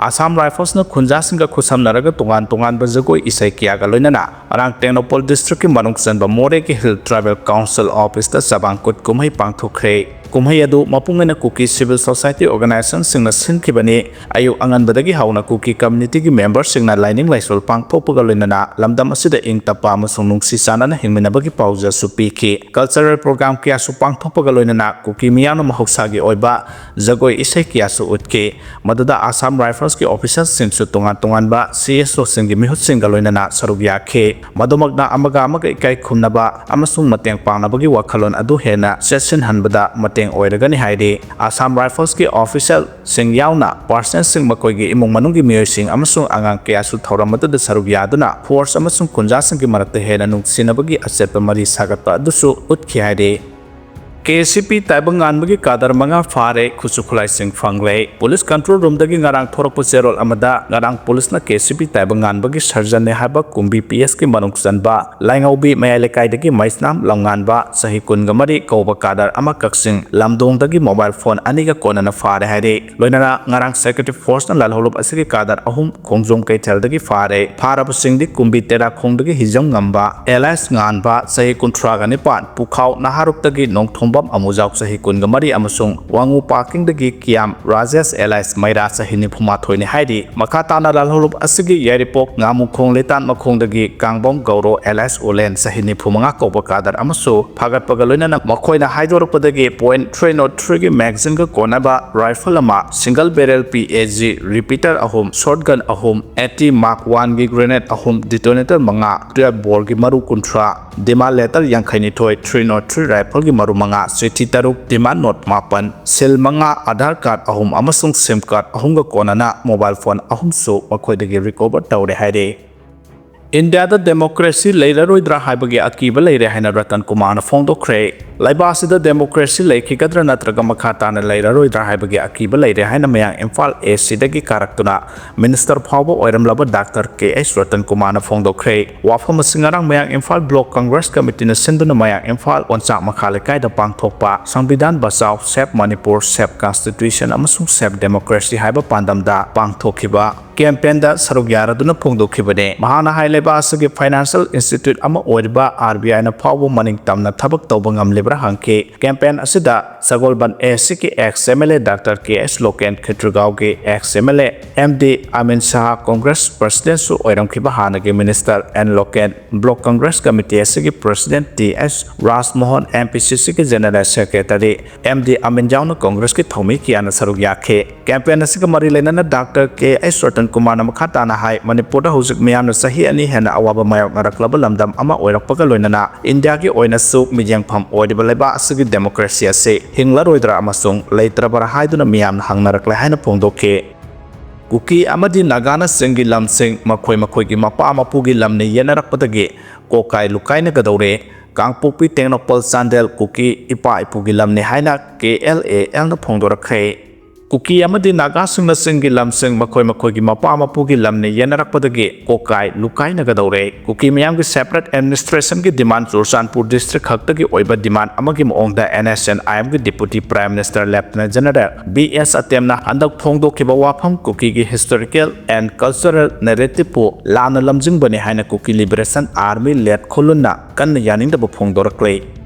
Assam Riflesꯅ ꯈꯨꯟꯖꯥꯁꯤꯡꯒ ꯈꯨꯠꯁꯝꯅꯔꯒ ꯇꯣꯉꯥꯟ ꯇꯣꯉꯥꯟꯕ ꯖꯒꯣꯏ ꯏꯁꯩ ꯀꯌꯥꯒ ꯂꯣꯏꯅꯅ ꯉꯔꯥꯡ ꯇꯦꯡꯅꯧꯄꯜ districtꯀꯤ ꯃꯅꯨꯡ ꯆꯟꯕ ꯃꯣꯔꯦꯒꯤ Hill Tribal Council officeꯇ ꯆꯕꯥꯡ ꯀꯨꯠ ꯀꯨꯝꯍꯩ ꯄꯥꯡꯊꯣꯛꯈ꯭ꯔꯦ꯫ ꯀꯨꯝꯍꯩ ꯑꯗꯨ ꯃꯄꯨꯡ ꯑꯣꯏꯅ ꯀꯨꯀꯤ civil society organizationꯁꯤꯡꯅ ꯁꯤꯟꯈꯤꯕꯅꯤ꯫ ꯑꯌꯨꯛ ꯑꯉꯟꯕꯗꯒꯤ ꯍꯧꯅ ꯀꯨꯀꯤ communityꯒꯤ memberꯁꯤꯡꯅ ꯂꯥꯏꯅꯤꯡ ꯂꯥꯏꯁꯣꯜ ꯄꯥꯡꯊꯣꯛꯄꯒ ꯂꯣꯏꯅꯅ ꯂꯝꯗꯝ ꯑꯁꯤꯗ ꯏꯪ ꯇꯞꯄ ꯑꯃꯁꯨꯡ ꯅꯨꯡꯁꯤ ꯆꯥꯟꯅꯅ ꯍꯤꯡꯃꯤꯟꯅꯕꯒꯤ ꯄꯥꯎꯖꯦꯜꯁꯨ ꯄꯤꯈꯤ꯫ Cultural program ꯀꯌꯥꯁꯨ ꯄꯥꯡꯊꯣꯛꯄꯒ ꯂꯣꯏꯅꯅ ꯀꯨꯀꯤ ꯃꯤꯌꯥꯝꯅ ꯃꯍꯧꯁꯥꯒꯤ ꯑꯣꯏꯕ ꯖꯒꯣꯏ ꯏꯁꯩ ꯀꯌꯥꯁꯨ ꯎꯠꯈꯤ꯫ ꯃꯗꯨꯗ Assam Riflesꯀꯤ officerꯁꯤꯡꯁꯨ ꯇꯣꯉꯥꯟ ꯇꯣꯉꯥꯟꯕ CSOꯁꯤꯡꯒꯤ ꯃꯤꯍꯨꯠꯁꯤꯡꯒ ꯂꯣꯏꯅꯅ ꯁꯔꯨꯛ ꯌꯥꯈꯤ꯫ ꯃꯗꯨꯃꯛꯅ ꯑꯃꯒ ꯑꯃꯒ ꯏꯀꯥꯏ ꯈꯨꯝꯅꯕ ꯑꯃꯁꯨꯡ ꯃꯇꯦꯡ ꯄꯥꯡꯅꯕꯒꯤ ꯋꯥꯈꯜꯂꯣꯟ ꯑꯗꯨ ꯍꯦꯟꯅ ꯆꯦꯠꯁꯤꯟꯍꯟꯕꯗ ꯃꯇꯦꯡ ꯑꯣꯏꯔꯒꯅꯤ ꯍꯥꯏꯔꯤ꯫ ꯑꯁꯥꯝ ꯔꯥꯏꯐꯜꯁꯀꯤ ꯑꯣꯐꯤꯁꯤꯌꯦꯜꯁꯤꯡ ꯌꯥꯎꯅ ꯄꯥꯔꯁꯅꯦꯜꯁꯤꯡ, ꯃꯈꯣꯏꯒꯤ ꯏꯃꯨꯡ ꯃꯅꯨꯡꯒꯤ ꯃꯤꯑꯣꯏꯁꯤꯡ ꯑꯃꯁꯨꯡ ꯑꯉꯥꯡ ꯀꯌꯥꯁꯨ ꯊꯧꯔꯝ ꯑꯗꯨꯗ ꯁꯔꯨꯛ ꯌꯥꯗꯨꯅ ꯐꯣꯔꯁ ꯑꯃꯁꯨꯡ ꯈꯨꯟꯖꯥꯁꯤꯡꯒꯤ ꯃꯔꯛꯇ ꯍꯦꯟꯅ ꯅꯨꯡꯁꯤꯅꯕꯒꯤ ꯑꯆꯦꯠꯄ ꯃꯔꯤ ꯁꯥꯒꯠꯄ ꯑꯗꯨꯁꯨ ꯎꯠꯈꯤ ꯍꯥꯏꯔꯤ꯫ ꯀꯦ ꯑꯦꯁ ꯁꯤ ꯄꯤ ꯇꯥꯏꯕꯪꯉꯥꯟꯕꯒꯤ ꯀꯥꯗꯔ ꯃꯉꯥ ꯐꯥꯔꯦ, ꯈꯨꯠꯁꯨ ꯈꯨꯠꯂꯥꯏꯁꯤꯡ ꯐꯪꯂꯦ꯫ ꯄꯨꯂꯤꯁ ꯀꯟꯇ꯭ꯔꯣꯜ ꯔꯨꯝꯗꯒꯤ ꯉꯔꯥꯡ ꯊꯣꯔꯛꯄ ꯆꯦꯔꯣꯜ ꯑꯃꯗ, ꯉꯔꯥꯡ ꯄꯨꯂꯤꯁꯅ ꯀꯦ ꯑꯦꯁ ꯁꯤ ꯄꯤ ꯇꯥꯏꯕꯪꯉꯥꯟꯕꯒꯤ ꯁꯔꯖꯟꯅꯦ ꯍꯥꯏꯕ ꯀꯨꯝꯕꯤ ꯄꯤ ꯑꯦꯁꯀꯤ ꯃꯅꯨꯡ ꯆꯟꯕ ꯂꯥꯏꯉꯧꯕꯤ ꯃꯌꯥꯏ ꯂꯩꯀꯥꯏꯗꯒꯤ ꯃꯩꯁꯅꯥꯝ ꯂꯝꯉꯥꯟꯕ, ꯆꯍꯤ ꯀꯨꯟꯒ ꯃꯔꯤ ꯀꯧꯕ ꯀꯥꯗꯔ ꯑꯃ ꯀꯛꯆꯤꯡ ꯂꯝꯗꯣꯡꯗꯒꯤ ꯃꯣꯕꯥꯏꯜ ꯐꯣꯟ ꯑꯅꯤꯒ ꯀꯣꯟꯅꯅ ꯐꯥꯔꯦ ꯍꯥꯏꯔꯤ꯫ ꯂꯣꯏꯅꯅ ꯉꯔꯥꯡ ꯁꯦꯀ꯭ꯔꯦꯇꯔꯤ ꯐꯣꯔꯁꯅ ꯂꯥꯜꯍꯧꯂꯨꯞ ꯑꯁꯤꯒꯤ ꯀꯥꯗꯔ ꯑꯍꯨꯝ ꯈꯣꯡꯖꯣꯝ ꯀꯩꯊꯦꯜꯗꯒꯤ ꯐꯥꯔꯦ꯫ ꯐꯥꯔꯕꯁꯤꯡꯗꯤ ꯀꯨꯝꯕꯤ ꯇꯦꯔꯥꯈꯣꯡꯗꯒꯤ ꯍꯤꯖꯝ ꯉꯝꯕ ꯑꯦꯂꯥꯏꯁ ꯉꯥꯟꯕ, ꯆꯍꯤ ꯀꯨꯟꯊ꯭ꯔꯥꯒ ꯅꯤꯄꯥꯟ, ꯄꯨꯈꯥꯎ ꯅꯍꯥꯔꯨꯞꯇꯒꯤ ꯅꯣꯡꯊꯣꯝꯕꯝ ꯑꯃꯨꯖꯥꯎ, ꯆꯍꯤ ꯀꯨꯟꯒ ꯃꯔꯤ, ꯑꯃꯁꯨꯡ ꯋꯥꯉꯨ ꯄꯥꯀꯤꯡꯗꯒꯤ ꯀꯤꯌꯥꯝ ꯔꯥꯖꯦꯁ ꯑꯦꯂꯥꯏꯁ ꯃꯩꯔꯥ, ꯆꯍꯤ ꯅꯤꯐꯨ ꯃꯥꯊꯣꯏꯅꯤ ꯍꯥꯏꯔꯤ꯫ ꯃꯈꯥ ꯇꯥꯅ ꯂꯥꯜꯍꯧꯂꯨꯞ ꯑꯁꯤꯒꯤ ꯌꯥꯏꯔꯤꯄꯣꯛ ꯉꯥꯃꯨꯈꯣꯡ ꯂꯩꯇꯥꯟ ꯃꯈꯣꯡꯗꯒꯤ ꯀꯥꯡꯕꯣꯝ ꯒꯧꯔꯣ ꯑꯦꯂꯥꯏꯁ ꯎꯂꯦꯟ, ꯆꯍꯤ ꯅꯤꯐꯨ ꯃꯉꯥ ꯀꯧꯕ ꯀꯥꯗꯔ ꯑꯃꯁꯨ ꯐꯥꯒꯠꯄꯒ ꯂꯣꯏꯅꯅ ꯃꯈꯣꯏꯅ ꯍꯥꯏꯗꯣꯔꯛꯄꯗꯒꯤ ꯄꯣꯏꯟ ꯊ꯭ꯔꯤ ꯅꯣꯠ ꯊ꯭ꯔꯤꯒꯤ ꯃꯦꯒꯥꯖꯤꯟꯒ ꯀꯣꯟꯅꯕ ꯔꯥꯏꯐꯜ ꯑꯃ, ꯁꯤꯡꯒꯜ ꯕꯦꯔꯦꯜ ꯄꯤ ꯑꯦ ꯖꯤ ꯔꯤꯄꯤꯇꯔ ꯑꯍꯨꯝ, ꯁꯣꯠꯒꯟ ꯑꯍꯨꯝ, ꯑꯦꯟꯇꯤ ꯃꯥꯔꯛ ꯋꯥꯟꯒꯤ ꯒ꯭ꯔꯦꯅꯦꯗ ꯑꯍꯨꯝ, ꯗꯤꯇꯣꯅꯦꯇꯔ ꯃꯉꯥ, ꯇꯨꯌꯦꯜꯐ ꯕꯣꯔꯒꯤ ꯃꯔꯨ ꯀꯨꯟꯊ꯭ꯔꯥ, ꯗꯤꯃꯥꯟ ꯂꯦꯇꯔ ꯌꯥꯡꯈꯩꯅꯤꯊꯣꯏ, ꯊ꯭ꯔꯤ ꯅꯣꯠ ꯊ꯭ꯔꯤ ꯔꯥꯏꯐꯜꯒꯤ ꯃꯔꯨ ꯃꯉꯥ, ꯆꯤꯊꯤ ꯇꯔꯨꯛ, ꯗꯤꯃꯥꯟ ꯅꯣꯠ ꯃꯥꯄꯟ, ꯁꯤꯜ ꯃꯉꯥ, ꯑꯙꯥꯔ ꯀꯥꯔꯗ ꯑꯍꯨꯝ ꯑꯃꯁꯨꯡ ꯁꯤꯝ ꯀꯥꯔꯗ ꯑꯍꯨꯝꯒ ꯀꯣꯟꯅꯅ ꯃꯣꯕꯥꯏꯜ ꯐꯣꯟ ꯑꯍꯨꯝꯁꯨ ꯃꯈꯣꯏꯗꯒꯤ ꯔꯤꯀꯣꯚꯔ ꯇꯧꯔꯦ ꯍꯥꯏꯔꯤ꯫ ꯏꯟꯗꯤꯌꯥꯗ ꯗꯦꯃꯣꯀ꯭ꯔꯦꯁꯤ ꯂꯩꯔꯔꯣꯏꯗ꯭ꯔꯥ ꯍꯥꯏꯕꯒꯤ ꯑꯀꯤꯕ ꯂꯩꯔꯦ ꯍꯥꯏꯅ ꯔꯇꯟ ꯀꯨꯃꯥꯔꯅ ꯐꯣꯡꯗꯣꯛꯈ꯭ꯔꯦ꯫ ꯂꯩꯕꯥꯛ ꯑꯁꯤꯗ ꯗꯦꯃꯣꯀ꯭ꯔꯦꯁꯤ ꯂꯩꯈꯤꯒꯗ꯭ꯔꯥ ꯅꯠꯇ꯭ꯔꯒ ꯃꯈꯥ ꯇꯥꯅ ꯂꯩꯔꯔꯣꯏꯗ꯭ꯔꯥ ꯍꯥꯏꯕꯒꯤ ꯑꯀꯤꯕ ꯂꯩꯔꯦ ꯍꯥꯏꯅ ꯃꯌꯥꯡ ꯏꯝꯐꯥꯜ ꯏꯁ꯭ꯠꯇꯒꯤ ꯀꯥꯔꯛꯇꯨꯅ ꯃꯤꯅꯤꯁꯇꯔ ꯐꯥꯎꯕ ꯑꯣꯏꯔꯝꯂꯕ ꯗꯥꯛꯇꯔ ꯀꯦ ꯑꯩꯆ ꯔꯇꯟ ꯀꯨꯃꯥꯔꯅ ꯐꯣꯡꯗꯣꯛꯈ꯭ꯔꯦ꯫ ꯋꯥꯐꯝ ꯑꯁꯤ ꯉꯔꯥꯡ ꯃꯌꯥꯡ ꯏꯝꯐꯥꯜ ꯕ꯭ꯂꯣꯛ ꯀꯪꯒ꯭ꯔꯦꯁ ꯀꯃꯤꯇꯤꯅ ꯁꯤꯟꯗꯨꯅ ꯃꯌꯥꯡ ꯏꯝꯐꯥꯜ ꯑꯣꯟꯆꯥꯛ ꯃꯈꯥ ꯂꯩꯀꯥꯏꯗ ꯄꯥꯡꯊꯣꯛꯄ ꯁꯪꯕꯤꯙꯥꯟ Bachao, save Manipur, save constitution ꯑꯃꯁꯨꯡ ꯁꯦꯚ ꯗꯦꯃꯣꯀ꯭ꯔꯦꯁꯤ ꯍꯥꯏꯕ ꯄꯥꯟꯗꯝꯗ ꯄꯥꯡꯊꯣꯛꯈꯤꯕ ꯀꯦꯝꯄꯦꯟꯗ ꯁꯔꯨꯛ ꯌꯥꯔꯗꯨꯅ ꯐꯣꯡꯗꯣꯛꯈꯤꯕꯅꯤ꯫ ꯃꯍꯥꯛꯅ ꯍꯥꯏ, ꯂꯩꯕꯥꯛ ꯑꯁꯤꯒꯤ ꯐꯥꯏꯅꯥꯟꯁꯤꯌꯦꯜ ꯏꯟꯁꯇꯤꯇ꯭ꯌꯨꯠ ꯑꯃ ꯑꯣꯏꯔꯤꯕ ꯑꯥꯔ ꯕꯤ ꯑꯥꯏꯅ ꯐꯥꯎꯕ ꯃꯅꯤꯡ ꯇꯝꯅ ꯊꯕꯛ ꯇꯧꯕ ꯉꯝꯂꯤꯕ꯭ꯔꯥ ꯍꯪꯈꯤ꯫ ꯀꯦꯝꯄꯦꯟ ꯑꯁꯤꯗ ꯁꯒꯣꯜꯕꯟ ꯑꯦ ꯁꯤꯒꯤ ex M L A doctor K H Loken, ꯈꯦꯇ꯭ꯔꯤꯒꯥꯎꯒꯤ ex M L A M D Amin Saha, Congress ꯄ꯭ꯔꯁꯤꯗꯦꯟꯠꯁꯨ ꯑꯣꯏꯔꯝꯈꯤꯕ ꯍꯥꯟꯅꯒꯤ minister N Loken, block Congress committee ꯑꯁꯤꯒꯤ president T H Rajmohan, M P C ꯁꯤꯒꯤ general secretary M D Amin ꯌꯥꯎꯅ ꯀꯪꯒ꯭ꯔꯦꯁꯀꯤ ꯊꯧꯃꯤ ꯀꯌꯥꯅ ꯁꯔꯨꯛ ꯌꯥꯈꯤ꯫ ꯀꯦꯝꯄꯦꯟ ꯑꯁꯤꯒ ꯃꯔꯤ ꯂꯩꯅꯅ ꯗꯥꯛꯇꯔ ꯀꯦ ꯑꯩꯆ ꯔꯇꯟ ꯀꯨꯃꯥꯔꯅ ꯃꯈꯥ ꯇꯥꯅ ꯍꯥꯏ, ꯃꯅꯤꯄꯨꯔꯗ ꯍꯧꯖꯤꯛ ꯃꯤꯌꯥꯝꯅ ꯆꯍꯤ ꯑꯅꯤ ꯍꯦꯟꯅ ꯑꯋꯥꯕ ꯃꯥꯌꯣꯛꯅꯔꯛꯂꯕ ꯂꯝꯗꯝ ꯑꯃ ꯑꯣꯏꯔꯛꯄꯒ ꯂꯣꯏꯅꯅ ꯏꯟꯗꯤꯌꯥꯒꯤ ꯑꯣꯏꯅꯁꯨ ꯃꯤꯠꯌꯦꯡꯐꯝ ꯑꯣꯏꯔꯤꯕ ꯂꯩꯕꯥꯛ ꯑꯁꯤꯒꯤ democracy ꯑꯁꯤ ꯍꯤꯡꯂꯔꯣꯏꯗ꯭ꯔꯥ ꯑꯃꯁꯨꯡ ꯂꯩꯇ꯭ꯔꯕ꯭ꯔꯥ ꯍꯥꯏꯗꯨꯅ ꯃꯤꯌꯥꯝꯅ ꯍꯪꯅꯔꯛꯂꯦ ꯍꯥꯏꯅ ꯐꯣꯡꯗꯣꯛꯈꯤ꯫ ꯀꯨꯀꯤ ꯑꯃꯗꯤ ꯅꯥꯒꯥꯅ ꯆꯤꯡꯒꯤ ꯂꯝꯁꯤꯡ ꯃꯈꯣꯏ ꯃꯈꯣꯏꯒꯤ ꯃꯄꯥ ꯃꯄꯨꯒꯤ ꯂꯝꯅ ꯌꯦꯟꯅꯔꯛꯄꯗꯒꯤ ꯀꯣꯀꯥꯏ ꯂꯨꯀꯥꯏꯅꯒꯗꯧꯔꯦ꯫ ꯀꯥꯡꯄꯣꯛꯄꯤ, ꯇꯦꯡꯅꯧꯄꯜ, ꯆꯥꯟꯗꯦꯜ ꯀꯨꯀꯤ ꯏꯄꯥ ꯏꯄꯨꯒꯤ ꯂꯝꯅꯤ ꯍꯥꯏꯅ ꯀꯦ ꯑꯦꯜ ꯑꯦ ꯑꯦꯜꯅ ꯐꯣꯡꯗꯣꯔꯛꯈ꯭ꯔꯦ꯫ ꯀꯨꯀꯤ ꯑꯃꯗꯤ ꯅꯥꯒꯥꯁꯤꯡꯅ ꯆꯤꯡꯒꯤ ꯂꯝꯁꯤꯡ ꯃꯈꯣꯏ ꯃꯈꯣꯏꯒꯤ ꯃꯄꯥ ꯃꯄꯨꯒꯤ ꯂꯝꯅ ꯌꯦꯟꯅꯔꯛꯄꯗꯒꯤ ꯀꯣꯀꯥꯏ ꯂꯨꯀꯥꯏꯅꯒꯗꯧꯔꯦ꯫ ꯀꯨꯀꯤ ꯃꯤꯌꯥꯝꯒꯤ separate administrationꯒꯤ demand ꯆꯨꯔꯆꯥꯟꯄꯨꯔ district ꯈꯛꯇꯒꯤ ꯑꯣꯏꯕ demand ꯑꯃꯒꯤ ꯃꯑꯣꯡꯗ N S C N I Mꯒꯤ Deputy Prime Minister Lieutenant General B S Atem ꯅ ꯍꯟꯗꯛ ꯐꯣꯡꯗꯣꯛꯈꯤꯕ ꯋꯥꯐꯝ ꯀꯨꯀꯤꯒꯤ historical and cultural narrativeꯄꯨ ꯂꯥꯟꯅ ꯂꯝꯖꯤꯡꯕꯅꯤ ꯍꯥꯏꯅ Kuki Liberation Army leader ꯈꯨꯂꯨꯟꯅ ꯀꯟꯅ ꯌꯥꯅꯤꯡꯗꯕ ꯐꯣꯡꯗꯣꯔꯛꯂꯦ꯫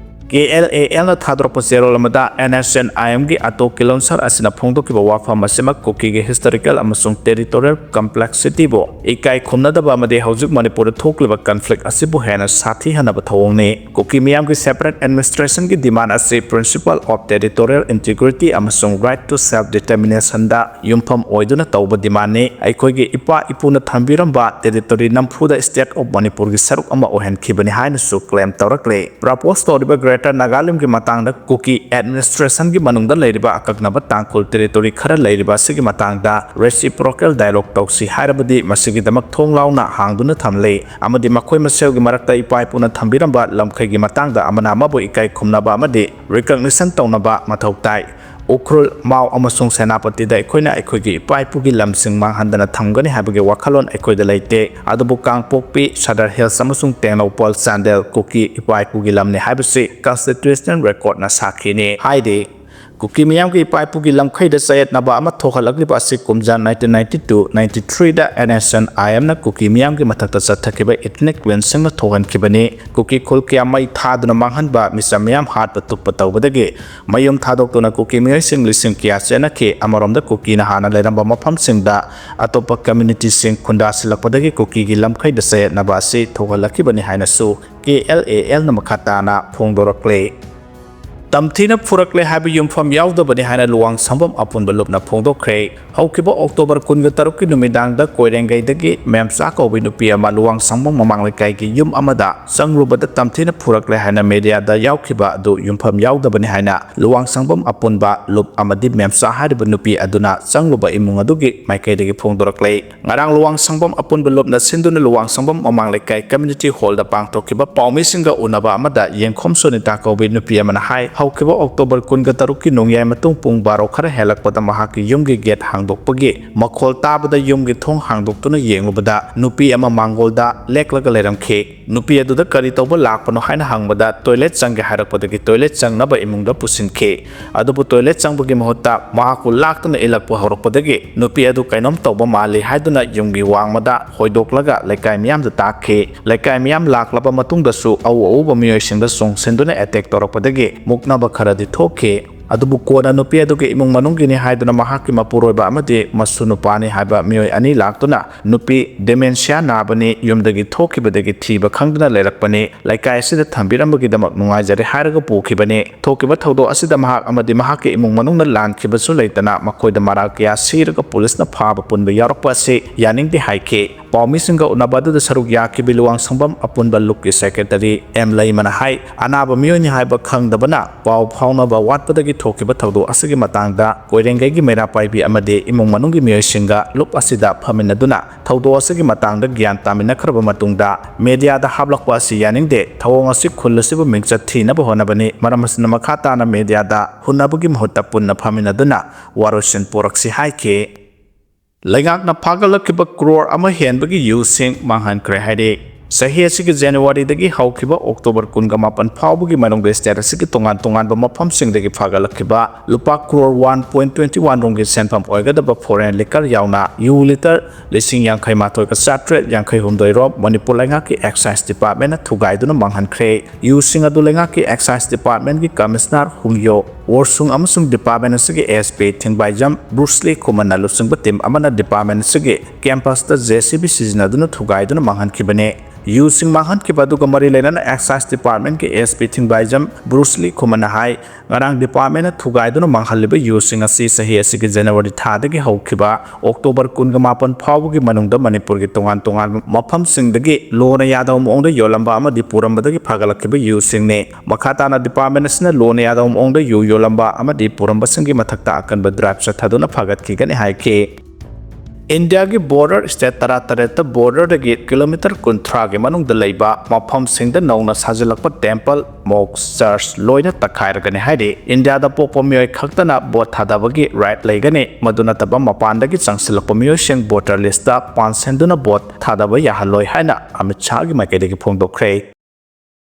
ꯀꯦ ꯑꯦꯜ ꯑꯦ ꯑꯦꯜꯅ ꯊꯥꯗꯣꯔꯛꯄ ꯆꯦꯔꯣꯜ ꯑꯃꯗ N S C N I Mꯒꯤ ꯑꯇꯣ ꯀꯤꯂꯣꯟꯁꯔ ꯑꯁꯤꯅ ꯐꯣꯡꯗꯣꯛꯈꯤꯕ ꯋꯥꯐꯝ ꯑꯁꯤꯃꯛ ꯀꯨꯀꯤꯒꯤ historical ꯑꯃꯁꯨꯡ territorial complexityꯕꯨ ꯏꯀꯥꯏ ꯈꯨꯝꯅꯗꯕ ꯑꯃꯗꯤ ꯍꯧꯖꯤꯛ ꯃꯅꯤꯄꯨꯔꯗ ꯊꯣꯛꯂꯤꯕ conflict ꯑꯁꯤꯕꯨ ꯍꯦꯟꯅ ꯁꯥꯊꯤꯍꯟꯅꯕ ꯊꯧꯑꯣꯡꯅꯤ꯫ ꯀꯨꯀꯤ ꯃꯤꯌꯥꯝꯒꯤ separate administrationꯒꯤ demand ꯑꯁꯤ principle of territorial integrity ꯑꯃꯁꯨꯡ right to self determinationꯗ ꯌꯨꯝꯐꯝ ꯑꯣꯏꯗꯨꯅ ꯇꯧꯕ demandꯅꯤ꯫ ꯑꯩꯈꯣꯏꯒꯤ ꯏꯄꯥ ꯏꯄꯨꯅ ꯊꯝꯕꯤꯔꯝꯕ territory ꯅꯝꯐꯨꯗ State of ꯃꯅꯤꯄꯨꯔꯒꯤ ꯁꯔꯨꯛ ꯑꯃ ꯑꯣꯏꯍꯟꯈꯤꯕꯅꯤ ꯍꯥꯏꯅꯁꯨ claim ꯇꯧꯔꯛꯂꯤ꯫ Propose ꯇꯧꯔꯤꯕ Greater ꯅꯥꯒꯥꯂꯦꯟꯗꯒꯤ ꯃꯇꯥꯡꯗ ꯀꯨꯀꯤ administrationꯒꯤ ꯃꯅꯨꯡꯗ ꯂꯩꯔꯤꯕ ꯑꯀꯛꯅꯕ ꯇꯥꯡꯈꯨꯜ territory ꯈꯔ ꯂꯩꯔꯤꯕ ꯑꯁꯤꯒꯤ ꯃꯇꯥꯡꯗ reciprocal dialogue ꯇꯧꯁꯤ ꯍꯥꯏꯔꯕꯗꯤ ꯃꯁꯤꯒꯤꯗꯃꯛ ꯊꯣꯡ ꯂꯥꯎꯅ ꯍꯥꯡꯗꯨꯅ ꯊꯝꯂꯤ ꯑꯃꯗꯤ ꯃꯈꯣꯏ ꯃꯁꯦꯜꯒꯤ ꯃꯔꯛꯇ ꯏꯄꯥ ꯏꯄꯨꯅ ꯊꯝꯕꯤꯔꯝꯕ ꯂꯝꯈꯩꯒꯤ ꯃꯇꯥꯡꯗ ꯑꯃꯅ ꯑꯃꯕꯨ ꯏꯀꯥꯏ ꯈꯨꯝꯅꯕ ꯑꯃꯗꯤ recognition ꯇꯧꯅꯕ ꯃꯊꯧ ꯇꯥꯏ꯫ ꯎꯈ꯭ꯔꯨꯜ, ꯃꯥꯎ ꯑꯃꯁꯨꯡ ꯁꯦꯅꯥꯄꯇꯤꯗ ꯑꯩꯈꯣꯏꯅ ꯑꯩꯈꯣꯏꯒꯤ ꯏꯄꯥ ꯏꯄꯨꯒꯤ ꯂꯝꯁꯤꯡ ꯃꯥꯡꯍꯟꯗꯅ ꯊꯝꯒꯅꯤ ꯍꯥꯏꯕꯒꯤ ꯋꯥꯈꯜꯂꯣꯟ ꯑꯩꯈꯣꯏꯗ ꯂꯩꯇꯦ꯫ ꯑꯗꯨꯕꯨ ꯀꯥꯡꯄꯣꯛꯄꯤ, Sadar Hills ꯑꯃꯁꯨꯡ ꯇꯦꯡꯅꯧꯄꯜ, ꯆꯥꯟꯗꯦꯜ ꯀꯨꯀꯤ ꯏꯄꯥ ꯏꯄꯨꯒꯤ ꯂꯝꯅꯤ ꯍꯥꯏꯕꯁꯤ constitutional recordꯅ ꯁꯥꯈꯤꯅꯤ ꯍꯥꯏꯔꯤ꯫ ꯀꯨꯀꯤ ꯃꯤꯌꯥꯝꯒꯤ ꯏꯄꯥ ꯏꯄꯨꯒꯤ ꯂꯝꯈꯩꯗ ꯆꯌꯦꯠꯅꯕ ꯑꯃ ꯊꯣꯛꯍꯜꯂꯛꯂꯤꯕ ꯑꯁꯤ ꯀꯨꯝꯖꯥ nineteen ninety-two ninety-threeꯗ N S C N I Mꯅ ꯀꯨꯀꯤ ꯃꯤꯌꯥꯝꯒꯤ ꯃꯊꯛꯇ ꯆꯠꯊꯈꯤꯕ ethnic cleansingꯅ ꯊꯣꯛꯍꯟꯈꯤꯕꯅꯤ꯫ ꯀꯨꯀꯤ ꯈꯨꯜ ꯀꯌꯥ ꯃꯩ ꯊꯥꯗꯨꯅ ꯃꯥꯡꯍꯟꯕ, ꯃꯤꯆꯝ ꯃꯤꯌꯥꯝ ꯍꯥꯠꯄ ꯇꯨꯞꯄ ꯇꯧꯕꯗꯒꯤ ꯃꯌꯨꯝ ꯊꯥꯗꯣꯛꯇꯨꯅ ꯀꯨꯀꯤ ꯃꯤꯑꯣꯏꯁꯤꯡ ꯂꯤꯁꯤꯡ ꯀꯌꯥ ꯆꯦꯟꯅꯈꯤ꯫ ꯑꯃꯔꯣꯝꯗ ꯀꯨꯀꯤꯅ ꯍꯥꯟꯅ ꯂꯩꯔꯝꯕ ꯃꯐꯝꯁꯤꯡꯗ ꯑꯇꯣꯞꯄ communityꯁꯤꯡ ꯈꯨꯟꯗꯥꯁꯤꯜꯂꯛꯄꯗꯒꯤ ꯀꯨꯀꯤꯒꯤ ꯂꯝꯈꯩꯗ ꯆꯌꯦꯠꯅꯕ ꯑꯁꯤ ꯊꯣꯛꯍꯜꯂꯛꯈꯤꯕꯅꯤ ꯍꯥꯏꯅꯁꯨ K L A Lꯅ ꯃꯈꯥ ꯇꯥꯅ ꯐꯣꯡꯗꯣꯔꯛꯂꯤ꯫ ꯇꯝꯊꯤꯅ ꯐꯨꯔꯛꯂꯦ ꯍꯥꯏꯕ ꯌꯨꯝꯐꯝ ꯌꯥꯎꯗꯕꯅꯤ ꯍꯥꯏꯅ ꯂꯨꯋꯥꯡꯁꯪꯕꯝ ꯑꯄꯨꯟꯕ ꯂꯨꯞꯅ ꯐꯣꯡꯗꯣꯛꯈ꯭ꯔꯦ꯫ ꯍꯧꯈꯤꯕ ꯑꯣꯛꯇꯣꯕꯔ ꯀꯨꯟꯒ ꯇꯔꯨꯛꯀꯤ ꯅꯨꯃꯤꯗꯥꯡꯗ ꯀꯣꯏꯔꯦꯡꯒꯩꯗꯒꯤ ꯃꯦꯝꯆꯥ ꯀꯧꯕꯤ ꯅꯨꯄꯤ ꯑꯃ ꯂꯨꯋꯥꯡꯁꯪꯕꯝ ꯃꯃꯥꯡ ꯂꯩꯀꯥꯏꯒꯤ ꯌꯨꯝ ꯑꯃꯗ ꯆꯪꯂꯨꯕꯗ ꯇꯝꯊꯤꯅ ꯐꯨꯔꯛꯂꯦ ꯍꯥꯏꯅ ꯃꯦꯗꯤꯌꯥꯗ ꯌꯥꯎꯈꯤꯕ ꯑꯗꯨ ꯌꯨꯝꯐꯝ ꯌꯥꯎꯗꯕꯅꯤ ꯍꯥꯏꯅ ꯂꯨꯋꯥꯡꯁꯪꯕꯝ ꯑꯄꯨꯟꯕ ꯂꯨꯞ ꯑꯃꯗꯤ ꯃꯦꯝꯆꯥ ꯍꯥꯏꯔꯤꯕ ꯅꯨꯄꯤ ꯑꯗꯨꯅ ꯆꯪꯂꯨꯕ ꯏꯃꯨꯡ ꯑꯗꯨꯒꯤ ꯃꯥꯏꯀꯩꯗꯒꯤ ꯐꯣꯡꯗꯣꯔꯛꯂꯦ꯫ ꯉꯔꯥꯡ ꯂꯨꯋꯥꯡꯁꯪꯕꯝ ꯑꯄꯨꯟꯕ ꯂꯨꯞꯅ ꯁꯤꯟꯗꯨꯅ ꯂꯨꯋꯥꯡꯁꯪꯕꯝ ꯃꯃꯥꯡ ꯂꯩꯀꯥꯏ ꯀꯝꯃ꯭ꯌꯨꯅꯤꯇꯤ ꯍꯣꯜꯗ ꯄꯥꯡꯊꯣꯛꯈꯤꯕ ꯄꯥꯎꯃꯤꯁꯤꯡꯒ ꯎꯅꯕ ꯑꯃꯗ ꯌꯦꯡꯈꯣꯝ ꯁꯣꯅꯤꯇꯥ ꯀꯧꯕꯤ ꯅꯨꯄꯤ ꯑꯃꯅ ꯍꯥꯏ, ꯍꯧꯈꯤꯕ ꯑꯣꯛꯇꯣꯕꯔ ꯀꯨꯟꯒ ꯇꯔꯨꯛꯀꯤ ꯅꯣꯡꯌꯥꯏ ꯃꯇꯨꯡ ꯄꯨꯡ ꯕꯥꯔꯣ ꯈꯔ ꯍꯦꯜꯂꯛꯄꯗ ꯃꯍꯥꯛꯀꯤ ꯌꯨꯝꯒꯤ ꯒꯦꯠ ꯍꯥꯡꯗꯣꯛꯄꯒꯤ ꯃꯈꯣꯜ ꯇꯥꯕꯗ ꯌꯨꯝꯒꯤ ꯊꯣꯡ ꯍꯥꯡꯗꯣꯛꯇꯨꯅ ꯌꯦꯡꯂꯨꯕꯗ ꯅꯨꯄꯤ ꯑꯃ ꯃꯥꯡꯒꯣꯜꯗ ꯂꯦꯛꯂꯒ ꯂꯩꯔꯝꯈꯤ꯫ ꯅꯨꯄꯤ ꯑꯗꯨꯗ ꯀꯔꯤ ꯇꯧꯕ ꯂꯥꯛꯄꯅꯣ ꯍꯥꯏꯅ ꯍꯪꯕꯗ ꯇꯣꯏꯂꯦꯠ ꯆꯪꯒꯦ ꯍꯥꯏꯔꯛꯄꯗꯒꯤ ꯇꯣꯏꯂꯦꯠ ꯆꯪꯅꯕ ꯏꯃꯨꯡꯗ ꯄꯨꯁꯤꯟꯈꯤ꯫ ꯑꯗꯨꯕꯨ ꯇꯣꯏꯂꯦꯠ ꯆꯪꯕꯒꯤ ꯃꯍꯨꯠꯇ ꯃꯍꯥꯛꯄꯨ ꯂꯥꯛꯇꯨꯅ ꯏꯜꯂꯛꯄ ꯍꯧꯔꯛꯄꯗꯒꯤ ꯅꯨꯄꯤ ꯑꯗꯨ ꯀꯩꯅꯣꯝ ꯇꯧꯕ ꯃꯥꯜꯂꯤ ꯍꯥꯏꯗꯨꯅ ꯌꯨꯝꯒꯤ ꯋꯥꯡꯃꯗ ꯍꯣꯏꯗꯣꯛꯂꯒ ꯂꯩꯀꯥꯏ ꯃꯤꯌꯥꯝꯗ ꯇꯥꯛꯈꯤ꯫ ꯂꯩꯀꯥꯏ ꯃꯤꯌꯥꯝ ꯂꯥꯛꯂꯕ ꯃꯇꯨꯡꯗꯁꯨ ꯑꯎ ꯑꯎꯕ ꯃꯤꯑꯣꯏꯁꯤꯡꯗ ꯆꯣꯡꯁꯤꯟꯗꯨꯅ ꯑꯦꯇꯦꯛ ꯇꯧꯔꯛꯄꯗꯒꯤ ꯃꯨꯛꯅꯕ ꯈꯔꯗꯤ ꯊꯣꯛꯈꯤ꯫ ꯑꯗꯨꯕꯨ ꯀꯣꯟꯅ ꯅꯨꯄꯤ ꯑꯗꯨꯒꯤ ꯏꯃꯨꯡ ꯃꯅꯨꯡꯒꯤꯅꯤ ꯍꯥꯏꯗꯨꯅ ꯃꯍꯥꯛꯀꯤ ꯃꯄꯨꯔꯣꯏꯕ ꯑꯃꯗꯤ ꯃꯁꯨ ꯅꯨꯄꯥꯅꯤ ꯍꯥꯏꯕ ꯃꯤꯑꯣꯏ ꯑꯅꯤ ꯂꯥꯛꯇꯨꯅ ꯅꯨꯄꯤ ꯗꯦꯃꯦꯟꯁꯤꯌꯥ ꯅꯥꯕꯅꯤ, ꯌꯨꯝꯗꯒꯤ ꯊꯣꯛꯈꯤꯕꯗꯒꯤ ꯊꯤꯕ ꯈꯪꯗꯅ ꯂꯩꯔꯛꯄꯅꯤ, ꯂꯩꯀꯥꯏ ꯑꯁꯤꯗ ꯊꯝꯕꯤꯔꯝꯕꯒꯤꯗꯃꯛ ꯅꯨꯡꯉꯥꯏꯖꯔꯦ ꯍꯥꯏꯔꯒ ꯄꯨꯈꯤꯕꯅꯤ꯫ ꯊꯣꯛꯈꯤꯕ ꯊꯧꯗꯣꯛ ꯑꯁꯤꯗ ꯃꯍꯥꯛ ꯑꯃꯗꯤ ꯃꯍꯥꯛꯀꯤ ꯏꯃꯨꯡ ꯃꯅꯨꯡꯅ ꯂꯥꯟꯈꯤꯕꯁꯨ ꯂꯩꯇꯅ ꯃꯈꯣꯏꯗ ꯃꯔꯥꯜ ꯀꯌꯥ ꯁꯤꯔꯒ ꯄꯨꯂꯤꯁꯅ ꯐꯥꯕ ꯄꯨꯟꯕ ꯌꯥꯎꯔꯛꯄ ꯑꯁꯤ ꯌꯥꯅꯤꯡꯗꯦ ꯍꯥꯏꯈꯤ꯫ ꯄꯥꯎꯃꯤꯁꯤꯡꯒ ꯎꯅꯕ ꯑꯗꯨꯗ ꯁꯔꯨꯛ ꯌꯥꯈꯤꯕ ꯂꯨꯋꯥꯡꯁꯪꯕꯝ ꯑꯄꯨꯟꯕ ꯂꯨꯞꯀꯤ ꯁꯦꯀ꯭ꯔꯦꯇꯔꯤ ꯑꯦꯝ ꯂꯩꯃꯅ ꯍꯥꯏ, ꯑꯅꯥꯕ ꯃꯤꯑꯣꯏꯅꯤ ꯍꯥꯏꯕ ꯈꯪꯗꯕꯅ ꯄꯥꯎ ꯐꯥꯎꯅꯕ ꯋꯥꯠꯄꯗꯒꯤ ꯊꯣꯛꯈꯤꯕ ꯊꯧꯗꯣꯛ ꯑꯁꯤꯒꯤ ꯃꯇꯥꯡꯗ ꯀꯣꯏꯔꯦꯡꯒꯩꯒꯤ ꯃꯩꯔꯥ ꯄꯥꯏꯕꯤ ꯑꯃꯗꯤ ꯏꯃꯨꯡ ꯃꯅꯨꯡꯒꯤ ꯃꯤꯑꯣꯏꯁꯤꯡꯒ ꯂꯨꯞ ꯑꯁꯤꯗ ꯐꯝꯃꯤꯟꯅꯗꯨꯅ ꯊꯧꯗꯣꯛ ꯑꯁꯤꯒꯤ ꯃꯇꯥꯡꯗ ꯒ꯭ꯌꯥꯟ ꯇꯥꯃꯤꯟꯅꯈ꯭ꯔꯕ ꯃꯇꯨꯡꯗ ꯃꯦꯗꯤꯌꯥꯗ ꯍꯥꯞꯂꯛꯄ ꯑꯁꯤ ꯌꯥꯅꯤꯡꯗꯦ꯫ ꯊꯧꯑꯣꯡ ꯑꯁꯤ ꯈꯨꯜ ꯑꯁꯤꯕꯨ ꯃꯤꯡꯆꯠ ꯊꯤꯅꯕ ꯍꯣꯠꯅꯕꯅꯤ꯫ ꯃꯔꯝ ꯑꯁꯤꯅ ꯃꯈꯥ ꯇꯥꯅ ꯃꯦꯗꯤꯌꯥꯗ ꯍꯨꯟꯅꯕꯒꯤ ꯃꯍꯨꯠꯇ ꯄꯨꯟꯅ ꯐꯝꯃꯤꯟꯅꯗꯨꯅ ꯋꯥꯔꯣꯏꯁꯤꯟ ꯄꯨꯔꯛꯁꯤ ꯍꯥꯏꯈꯤ꯫ ꯂꯩꯉꯥꯛꯅ ꯐꯥꯒꯠꯂꯛꯈꯤꯕ ꯀ꯭ꯔꯣꯔ ꯑꯃ ꯍꯦꯟꯕꯒꯤ ꯌꯨꯁꯤꯡ ꯃꯥꯡꯍꯟꯈ꯭ꯔꯦ ꯍꯥꯏꯔꯤ꯫ ꯆꯍꯤ ꯑꯁꯤꯒꯤ ꯖꯅꯋꯥꯔꯤꯗꯒꯤ ꯍꯧꯈꯤꯕ ꯑꯣꯛꯇꯣꯕꯔ ꯀꯨꯟꯒ ꯃꯥꯄꯟ ꯐꯥꯎꯕꯒꯤ ꯃꯅꯨꯡꯗ ꯁ꯭ꯇꯦꯠ ꯑꯁꯤꯒꯤ ꯇꯣꯉꯥꯟ ꯇꯣꯉꯥꯟꯕ ꯃꯐꯝꯁꯤꯡꯗꯒꯤ ꯐꯥꯒꯠꯂꯛꯈꯤꯕ ꯂꯨꯄꯥ crore one point twenty one ꯔꯣꯝꯒꯤ ꯁꯦꯟꯐꯝ ꯑꯣꯏꯒꯗꯕ ꯐꯣꯔꯦꯟ ꯂꯤꯀꯔ ꯌꯥꯎꯅ ꯌꯨ ꯂꯤꯇꯔ ꯂꯤꯁꯤꯡ ꯌꯥꯡꯈꯩ ꯃꯥꯊꯣꯏꯒ ꯆꯥꯇ꯭ꯔꯦꯠ ꯌꯥꯡꯈꯩ ꯍꯨꯝꯗꯣꯏ ꯔꯣꯝ ꯃꯅꯤꯄꯨꯔ ꯂꯩꯉꯥꯛꯀꯤ ꯑꯦꯛꯁꯥꯏꯖ ꯗꯤꯄꯥꯔꯠꯃꯦꯟꯅ ꯊꯨꯒꯥꯏꯗꯨꯅ ꯃꯥꯡꯍꯟꯈ꯭ꯔꯦ꯫ ꯌꯨꯁꯤꯡ ꯑꯗꯨ ꯂꯩꯉꯥꯛꯀꯤ ꯑꯦꯛꯁꯥꯏꯖ ꯗꯤꯄꯥꯔꯠꯃꯦꯟꯒꯤ ꯀꯃꯤꯁꯅꯔ ꯍꯨꯡꯌꯣ ꯋꯣꯔꯁꯨꯡ ꯑꯃꯁꯨꯡ ꯗꯤꯄꯥꯔꯠꯃꯦꯟ ꯑꯁꯤꯒꯤ ꯑꯦꯁ ꯄꯤ ꯊꯤꯡꯕꯥꯏꯖꯝ ꯕ꯭ꯔꯨꯁꯂꯤ ꯈꯨꯃꯟꯅ ꯂꯨꯆꯤꯡꯕ ꯇꯤꯝ ꯑꯃꯅ ꯗꯤꯄꯥꯔꯠꯃꯦꯟ ꯑꯁꯤꯒꯤ ꯀꯦꯝꯄꯁꯇ ꯖꯦ ꯁꯤ ꯕꯤ ꯁꯤꯖꯤꯟꯅꯗꯨꯅ ꯊꯨꯒꯥꯏꯗꯨꯅ ꯃꯥꯡꯍꯟꯈꯤꯕꯅꯤ꯫ ꯌꯨꯁꯤꯡ ꯃꯥꯡꯍꯟꯈꯤꯕ ꯑꯗꯨꯒ ꯃꯔꯤ ꯂꯩꯅꯅ Excise Departmentꯀꯤ SP ꯊꯤꯡꯕꯥꯏꯖꯝ ꯕ꯭ꯔꯨꯁꯂꯤ ꯈꯨꯃꯟꯅ ꯍꯥꯏ, ꯉꯔꯥꯡ departmentꯅ ꯊꯨꯒꯥꯏꯗꯨꯅ ꯃꯥꯡꯍꯜꯂꯤꯕ ꯌꯨꯁꯤꯡ ꯑꯁꯤ ꯆꯍꯤ ꯑꯁꯤꯒꯤ January ꯊꯥꯗꯒꯤ ꯍꯧꯈꯤꯕ October ꯀꯨꯟꯒ ꯃꯥꯄꯟ ꯐꯥꯎꯕꯒꯤ ꯃꯅꯨꯡꯗ ꯃꯅꯤꯄꯨꯔꯒꯤ ꯇꯣꯉꯥꯟ ꯇꯣꯉꯥꯟꯕ ꯃꯐꯝꯁꯤꯡꯗꯒꯤ ꯂꯣꯅ ꯌꯥꯗꯕ ꯃꯑꯣꯡꯗ ꯌꯣꯜꯂꯝꯕ ꯑꯃꯗꯤ ꯄꯨꯔꯝꯕꯗꯒꯤ ꯐꯥꯒꯠꯂꯛꯈꯤꯕ ꯌꯨꯁꯤꯡꯅꯤ꯫ ꯃꯈꯥ ꯇꯥꯅ department ꯑꯁꯤꯅ ꯂꯣꯅ ꯌꯥꯗꯕ ꯃꯑꯣꯡꯗ ꯌꯨ ꯌꯣꯜꯂꯝꯕ ꯑꯃꯗꯤ ꯄꯨꯔꯝꯕꯁꯤꯡꯒꯤ ꯃꯊꯛꯇ ꯑꯀꯟꯕ drive ꯆꯠꯊꯗꯨꯅ ꯐꯥꯒꯠꯈꯤꯒꯅꯤ ꯍꯥꯏꯈꯤ꯫ ꯏꯟꯗꯤꯌꯥꯒꯤ border state ꯇꯔꯥꯇꯔꯦꯠꯇ borderꯗꯒꯤ kilometre ꯀꯨꯟꯊ꯭ꯔꯥꯒꯤ ꯃꯅꯨꯡꯗ ꯂꯩꯕ ꯃꯐꯝꯁꯤꯡꯗ ꯅꯧꯅ ꯁꯥꯖꯤꯜꯂꯛꯄ temple, mosque, church ꯂꯣꯏꯅ ꯇꯛꯈꯥꯏꯔꯒꯅꯤ ꯍꯥꯏꯔꯤ꯫ ꯏꯟꯗꯤꯌꯥꯗ ꯄꯣꯛꯄ ꯃꯤꯑꯣꯏ ꯈꯛꯇꯅ vote ꯊꯥꯗꯕꯒꯤ right ꯂꯩꯒꯅꯤ꯫ ꯃꯗꯨ ꯅꯠꯇꯕ ꯃꯄꯥꯟꯗꯒꯤ ꯆꯪꯁꯤꯜꯂꯛꯄ ꯃꯤꯑꯣꯏꯁꯤꯡ voter listꯇ ꯄꯥꯟꯁꯤꯟꯗꯨꯅ vote ꯊꯥꯗꯕ ꯌꯥꯍꯜꯂꯣꯏ ꯍꯥꯏꯅ ꯑꯃꯤꯠ ꯁꯥꯍꯒꯤ ꯃꯥꯏꯀꯩꯗꯒꯤ ꯐꯣꯡꯗꯣꯛꯈ꯭ꯔꯦ꯫